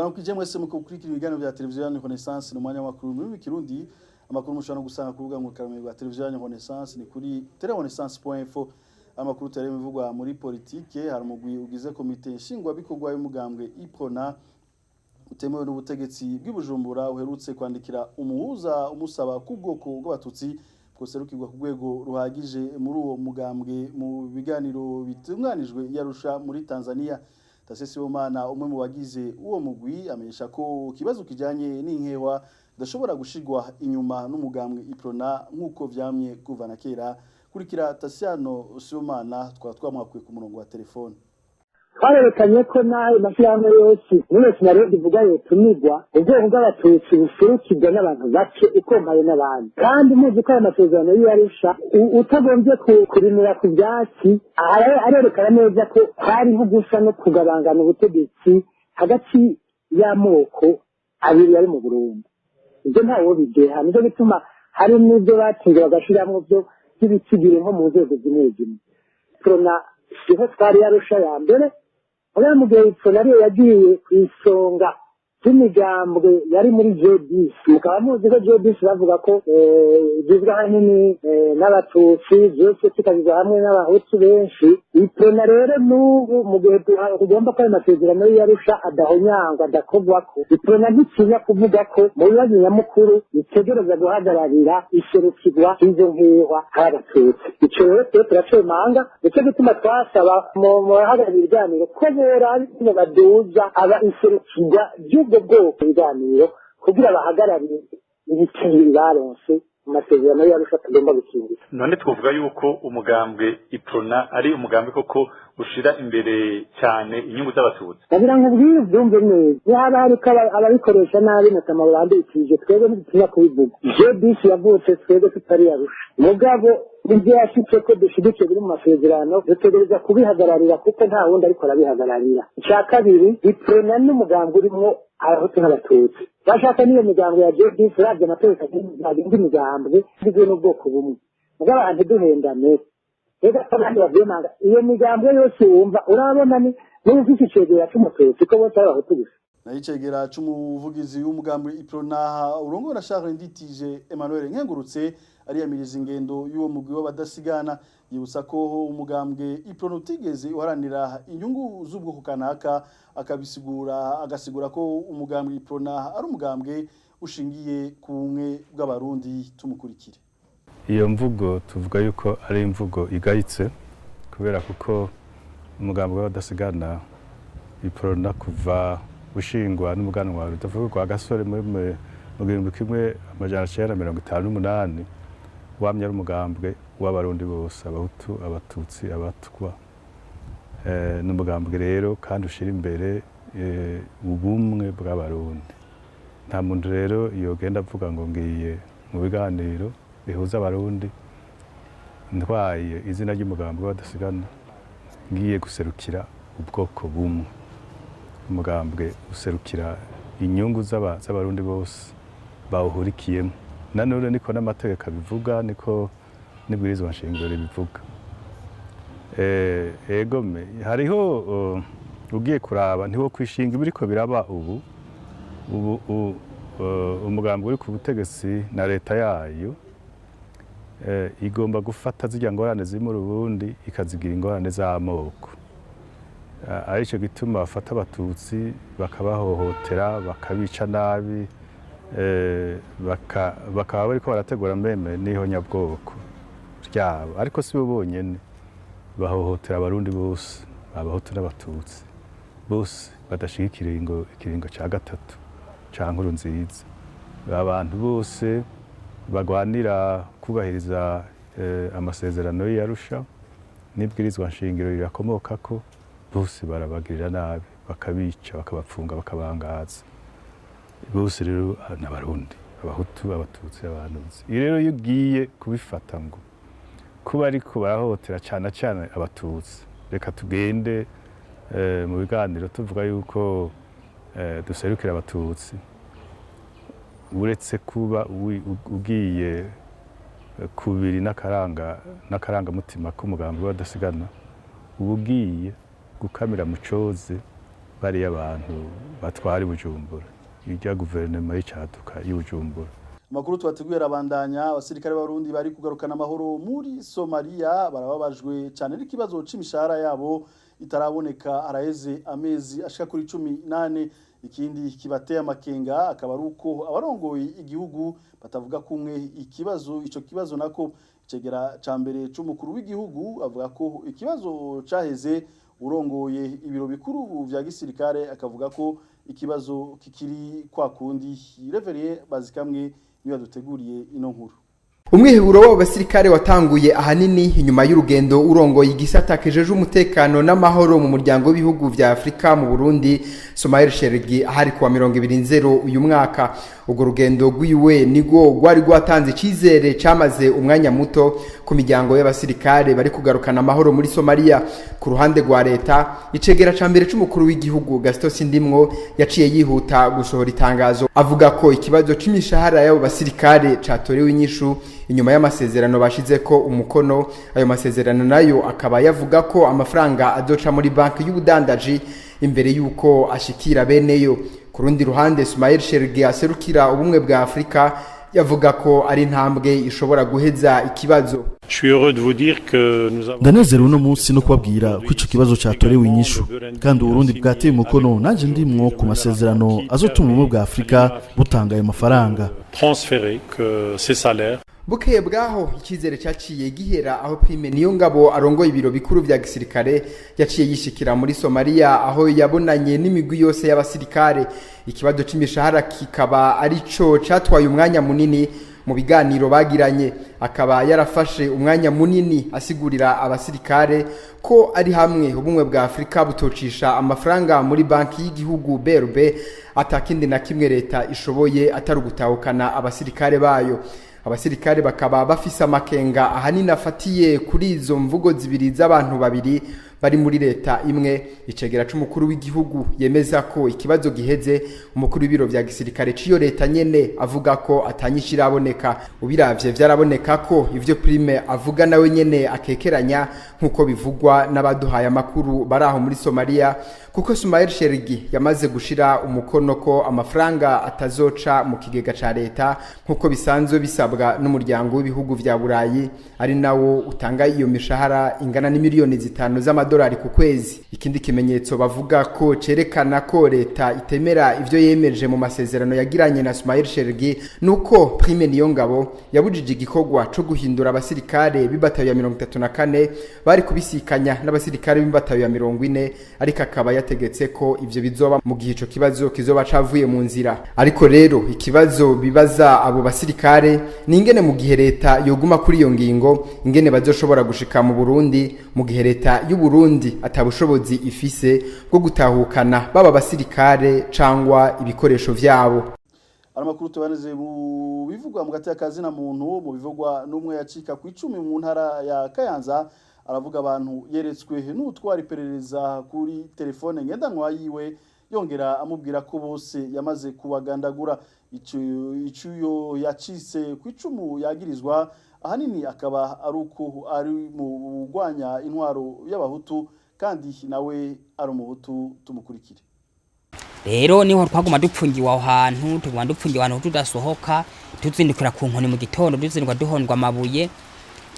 Ndabaramukije mwese mu gukurikira ibiganiro vya televiziyo yanyu Renaissance. Ni umwanya w'amakuru muri Kirundi, amakuru mushobora no gusanga ku rubuga ngurukanabumenyi rwa televiziyo yanyu Renaissance, ni kuri telerenaissance.info. Amakuru tari bivugwa muri politike: hari umugwi ugize komite nshingwabikorwa y'umugambwe Uprona utemewe n'ubutegetsi bw'i Bujumbura uherutse kwandikira umuhuza umusaba ko ubwoko bw'Abatutsi bwoserukirwa ku rwego ruhagije muri uwo mugambwe mu biganiro bitunganijwe i Arusha muri Tanzania. Tase Sibomana, umwe mu bagize uwo mugwi, amenyesha ko ikibazo kijanye n'inkewa kidashobora gushigwa inyuma n'umugambwe Uprona nk'uko vyamye kuva na kera. Kurikira Tasiano Sibomana, twaba twamwakuye ku murongo wa telefone. Twarerekanye ko n'ayo mashyirahamwe yose muri wese ivuga yotumigwa, ubwoko bw'Abatutsi buserukirwa n'abantu bake ukompaye n'abandi. Kandi muzi ko ayo masezerano y'Arusha, utagombye kurimira ku byatsi, arerekana neza ko hariho gusa no kugabangana ubutegetsi hagati y'amoko abiri ari mu Burundi. Ibyo ntawo bideha. Nicyo gituma hari n'ibyo batsinze bagashiramwo byo by'ibitsigire nko mu nzego zimwe zimwe. Uprona siho twari Arusha ya mbere. Uriya mugabo Uprona ariyo yagiye ku isonga ry'imigambwe yari muri G10. Mukaba muzi ko G10 bavuga ko igizwe ahanini n'Abatutsi, byose tukabigwa hamwe n'Abahutu benshi. Uprona rero n'ubu, mu gihe tugomba ko ayo masezerano y'Arusha adahonyangwa, adakorwako, Uprona ntitinya kuvuga ko mu bibazo nyamukuru bitegereza guhagararira iserukirwa ry'izo nkehwa hari Abatutsi. Ico rero twe turacemanga. Nico gituma twasaba mu bahagarariye ibiganiro ko boraba baduza aba iserukirwa ry'ubwo bwoko ibiganiro, kugira bahagararire ibitigiri baronse mu masezerano y'Arusha tugomba gukingira. None twovuga yuko umugambwe Uprona ari umugambwe koko ushira imbere cyane inyungu z'Abatutsi? Ndagira ngo ubwire ubyumve neza. Niba hariko ababikoresha nabi natama bandikije, twebwe ntidutinya kubivuga. G10 yavutse twebwe tutari Arusha, mugabo ibyo yashitse ko dushigikiye biri mu masezerano, dutegereza kubihagararira kuko nta wundi ariko arabihagararira. Icya kabiri, Uprona n'umugambwe urimwo Abahutu n'Abatutsi bashaka. N'iyo migambo ya G10, uravye amategeko agenga imigambwe, igizwe n'ubwoko bumwe. Mugabo abantu duhendane reka, abandi bavyemanga iyo migambwe yose wumva urabona ni niba ufise icegera c'Umututsi, ko bose ari Abahutu gusa. Nayo icegera c'umuvugizi w'umugambi Uprona urongora, Charles Nditije Emmanuel Nkengurutse, ariyamiriza ingendo y'uwo mugwi w'abadasigana. Yibutsa ko umugambwe Uprona utigeze uharanira inyungu z'ubwoko kanaka, akabisigura, agasigura ko umugambwe Uprona ari umugambwe ushingiye ku bumwe bw'Abarundi. Tumukurikire. Iyo mvugo tuvuga yuko ari imvugo igayitse, kubera kuko umugambi w'abadasigana Uprona kuva ushingwa n'umuganwa Rudoviko Rwagasore muri mu 1958 wamye ari umugambwe w'Abarundi bose, Abahutu, Abatutsi, Abatwa. Ni umugambwe rero kandi ushira imbere ubumwe bw'Abarundi. Nta muntu rero yogenda avuga ngo ngiye mu biganiro bihuza Abarundi, ntwaye izina ry'umugambi w'abadasigana, ngiye guserukira ubwoko bumwe. Umugambwe userukira inyungu z'Abarundi bose bawuhurikiyemo. Nanone niko n'amategeko abivuga, niko n'ibwirizwa nshingiro ribivuga. Egome hariho ugiye kuraba ntiwo kwishinga ibiriko biraba ubu. Ubu umugambi uri ku butegetsi na leta yayo igomba gufata zirya ngorane ziri mu Burundi ikazigira ingorane z'amoko. Arico gituma bafata Abatutsi bakabahohotera, bakabica nabi, bakaba bariko barategura même n'ihonyabwoko ryabo. Ariko si bo bonyene bahohotera, Abarundi bose, Abahutu n'Abatutsi bose badashigikira ikiringo ca gatatu ca Nkurunziza, abantu bose bagwanira kubahiriza amasezerano y'Arusha n'ibwirizwa nshingiro rirakomokako, bose barabagirira nabi, bakabica, bakabapfunga, bakabangaza. Bose rero n'Abarundi, Abahutu, Abatutsi, Abantuzi. Iyo rero iyo ugiye kubifata ngo kuba ariko barahohotera cyane cyane Abatutsi, reka tugende mu biganiro tuvuga yuko duserukira Abatutsi, uretse kuba ugiye kubiri n'akarangamutima k'umugambi w'abadasigana, uba ugiye gukamira mu coze. Bariya abantu batwara i Bujumbura, irya guverinoma y'icaduka y'i Bujumbura. Amakuru tubateguye arabandanya. Abasirikare b'Abarundi bari kugarukana amahoro muri Somalia barababajwe cyane n'ikibazo c'imishahara yabo itaraboneka, araheze amezi ashika kuri 18. Ikindi kibateye amakenga akaba ari uko abarongoye igihugu batavuga kumwe ikibazo. Ico kibazo nako, icegera ca mbere c'umukuru w'igihugu avuga ko ikibazo caheze, urongoye ibiro bikuru vya gisirikare akavuga ko ikibazo kikiri kwa kundi. Reverien Bazikamwe niyo yaduteguriye ino nkuru. Umwiheburo w'abo basirikare watanguye ahanini inyuma y'urugendo urongoye igisata kijeje umutekano n'amahoro mu muryango w'ibihugu vya Afurika mu Burundi, Somail Shergi, ahari kuwa 20 uyu mwaka. Urwo rugendo rwiwe nigwo rwari rwatanze icizere camaze umwanya muto ku miryango y'abasirikare bari kugarukana amahoro muri Somalia. Ku ruhande rwa leta, icegera ca mbere c'umukuru w'igihugu, Gaston Sindimwo, yaciye yihuta gusohora itangazo avuga ko ikibazo c'imishahara y'abo basirikare catorewe inyishu inyuma y'amasezerano bashizeko umukono. Ayo masezerano nayo akaba yavuga ko amafaranga azoca muri banki y'ubudandaji imbere y'uko ashikira beneyo. Ku rundi ruhande, Sumail Sherge aserukira Ubumwe bwa Afurika yavuga ko ari intambwe ishobora guheza ikibazo. Ndanezerewe uno munsi no kubabwira ko ico kibazo catorewe inyishu, kandi Uburundi bwateye umukono, nanje ndimwo, ku masezerano azotuma Ubumwe bwa Afurika butanga ayo mafaranga. Bukeye bwaho icyizere cyaciye gihera aho Prime Niyo Ngabo arongoye ibiro bikuru vya gisirikare yaciye yishikira muri Somalia, aho yabonanye n'imigwi yose y'abasirikare. Ikibazo c'imishahara kikaba arico catwaye umwanya munini mu biganiro bagiranye. Akaba yarafashe umwanya munini asigurira abasirikare ko ari hamwe Ubumwe bwa Afurika butocisha amafaranga muri banki y'igihugu BRB, atakindi na kimwe leta ishoboye atari ugutahukana abasirikare bayo. Abasirikare bakaba bafise amakenga ahanini afatiye kuri izo mvugo zibiri z'abantu babiri bari muri leta imwe: icegera c'umukuru w'igihugu yemeza ko ikibazo giheze, umukuru w'ibiro vya gisirikare c'iyo leta nyene avuga ko atanyinshi iraboneka. Ubiravye vyaraboneka ko ivyo Prime avuga nawe nyene akekeranya, nk'uko bivugwa n'abaduhaye amakuru bari aho muri Somalia, kuko Sumail Shergi yamaze gushira umukono ko amafaranga atazoca mu kigega ca leta nk'uko bisanzwe bisabwa n'umuryango w'ibihugu vya Burayi, ari nawo utanga iyo mishahara ingana n'imiliyoni 5 z'amadolari ku kwezi. Ikindi kimenyetso bavuga ko cerekana ko leta itemera ivyo yemeje mu masezerano yagiranye na Sumail Shergi nuko Prime Niyongabo yabujije igikorwa co guhindura abasirikare b'ibatayo ya 34 bari kubisikanya n'abasirikare b'ibatayo ya 40, ariko akaba yategetse ko ivyo bizoba mu gihe ico kibazo kizoba cavuye mu nzira. Ariko rero ikibazo bibaza abo basirikare ni ingene mu gihe leta yoguma kuri iyo ngingo, ingene bazoshobora gushika mu Burundi mu gihe leta y'u Burundi atabushobozi ifise bwo gutahukana baba basirikare cangwa ibikoresho vyabo. Amakuru tubaneze mu bivugwa mu gateka kazina muntu. Mu bivugwa n'umwe yacika ku 10 mu ntara ya Kayanza, aravuga abantu yeretswe n'utwara iperereza kuri telefone ngendanwa yiwe, yongera amubwira ko bose yamaze kubagandagura. Icuyo yacitse ku icumu yagirizwa ahanini akaba ari uko ari mu bugwanya intwaro y'abahutu, kandi nawe ari umuhutu. Tumukurikire. Rero niho twaguma dupfungiwe aho hantu, tuguma dupfungiwe ahantu tudasohoka, tuzindukira ku nkoni mu gitondo, duzinduka duhondwa amabuye.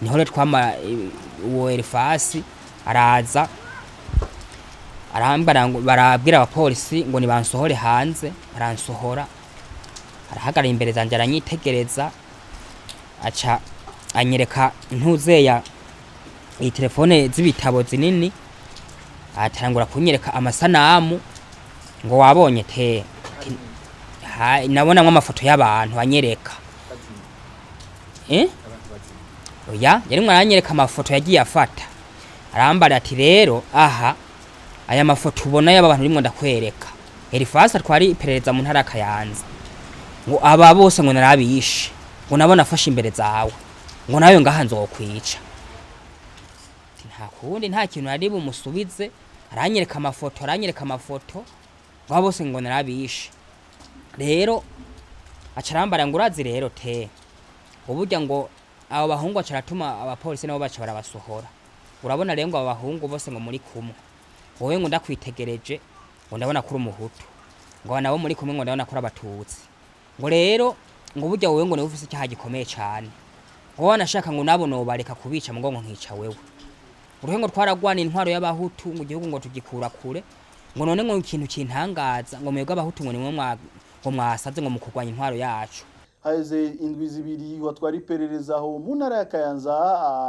Niho rero twama uwo Elifasi araza arambara, barabwira abapolisi ngo nibansohore hanze. Baransohora, arahagarara imbere zanje, aranyitegereza, aca anyereka ntuzeya iyi telefone z'ibitabo zinini, atangura kunyereka amasanamu ngo wabonye te? Nabonamwo amafoto y'abantu anyereka. Oya, yarimwo aranyereka amafoto yagiye afata. Arambara ati: "Rero aha aya mafoto ubona y'aba bantu rimwe ndakwereka, Elifasi atwari iperereza mu ntara ya Kayanza, ngo aba bose ngo narabishe, ngo nabona afashe imbere zawe, ngo nawe ngaha nzokwica." Ati, nta kundi, nta kintu nari bumusubize. Aranyereka amafoto, aranyereka amafoto ngo aba bose ngo narabishe. Rero aca arambara ngo urazi rero te uburya ngo abo bahungu, aca aratuma abapolisi nabo baca barabasohora. Urabona rero ngo abo bahungu bose ngo muri kumwe, wowe ngo ndakwitegereje. Ngo ndabona kuri umuhutu, ngo nabo muri kumwe, ngo ndabona kuri abatutsi, ngo rero ngo burya wowe ngo niwe ufise icyaha gikomeye cane, ngo wanashaka ngo nabo nobareka kubica ngo nkica wewe. Uruhe ngo twaragwana intwaro y'abahutu, ngo igihugu ngo tugikura kure, ngo none ngo ikintu kintangaza, ngo mwebwe abahutu ngo nimwe ngo mwasaze ngo mukurwanya intwaro yacu. Haheze indwi 2 watwara iperereza aho mu ntara ya Kayanza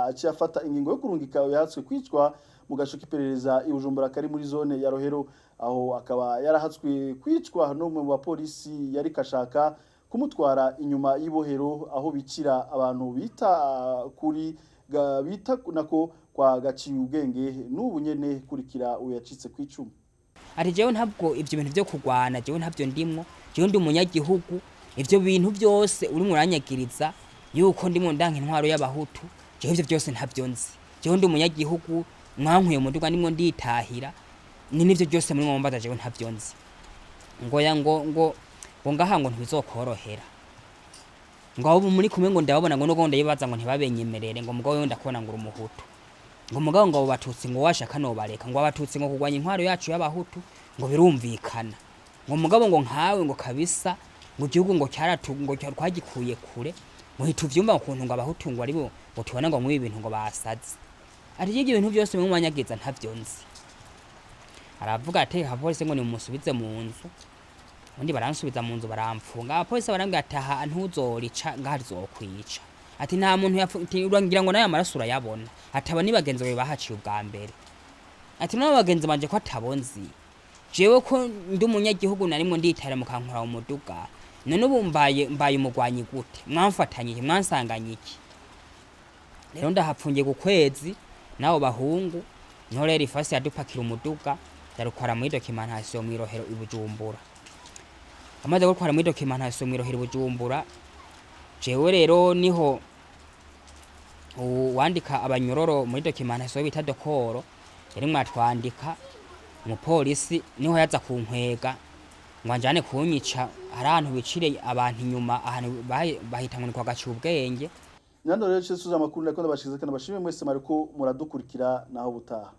aciye afata ingingo yo kurungika yahatswe kwicwa mu gace k'iperereza i Bujumbura kari muri zone ya Rohero, aho akaba yarahatswe kwicwa n'umwe mu bapolisi yari kashaka kumutwara inyuma y'ibohero aho bicira abantu bita kuri bita nako kwa gaciye ubwenge. N'ubu nyene kurikira uyu yacitse kwicuma. Ati jewe ntabwo ivyo bintu vyo kurwana, jewe ntabyo ndimwo, jewe ndi umunyagihugu. Ivyo bintu byose urimo uranyagiriza yuko ndimo ndanka intwaro y'abahutu, jewe ivyo byose ntabyo nzi. Jewe ndi umunyagihugu, mwankuye mu nduga ndimwo nditahira, ni nivyo byose muri mwambaza, jewe ntabyo nzi. Ngo ya ngo ngaha ngo ntibizokorohera, ngo abo muri kumwe ngo ndababona, ngo nuko ndayibaza ngo ntibabenyemerere, ngo mugabo wewe ndakubona ngo uri umuhutu, ngo mugabo ngo abo batutsi ngo washaka nobareka, ngo abatutsi ngo kurwanya intwaro yacu y'abahutu ngo birumvikana, ngo mugabo ngo nkawe ngo kabisa ngo igihugu ngo cyaratu ngo twagikuye kure, ngo ntituvyumva ukuntu ngo abahutu ngo aribo ngo tubona ngo muri ibintu ngo basaze. Ati ibyo bintu byose mwe mwanyagiza ntavyo nzi. Aravuga ati abapolisi ngo nimusubize mu nzu, undi baransubiza mu nzu baramfunga. Abapolisi barambwira ati aha ntuzorica, ngaha rizokwica. Ati nta muntu urangira ngo n'aya maraso urayabona. Ati aba ni bagenzi bawe bahaciye ubwa mbere. Ati nabo bagenzi banje ko atabonzi, jewe ko ndi umunyagihugu narimwe nditara mukankora mu muduga, none ubu mbaye umugwanyi gute? Mwamfatanye iki? Mwansanganye iki? Rero ndahapfungiye ku kwezi n'abo bahungu. Niho rero ifasi yadupakira umuduga, ndarutwara muri dokimantation mw'irohero i Bujumbura. Amaze gutwara muri dokimantation mw'irohero i Bujumbura, jewe rero niho uwandika abanyororo muri dokimantation bita dokoro yari mwatwandika, umupolisi niho yaza kunkwega ngo anjane kunyica hari ahantu bicire abantu inyuma, ahantu bahita ngo ni kwa Gaciye ubwenge. Nyando rero cyose amakuru ndakunda bashize kandi bashimwe mwese mariko muradukurikira, naho butaha.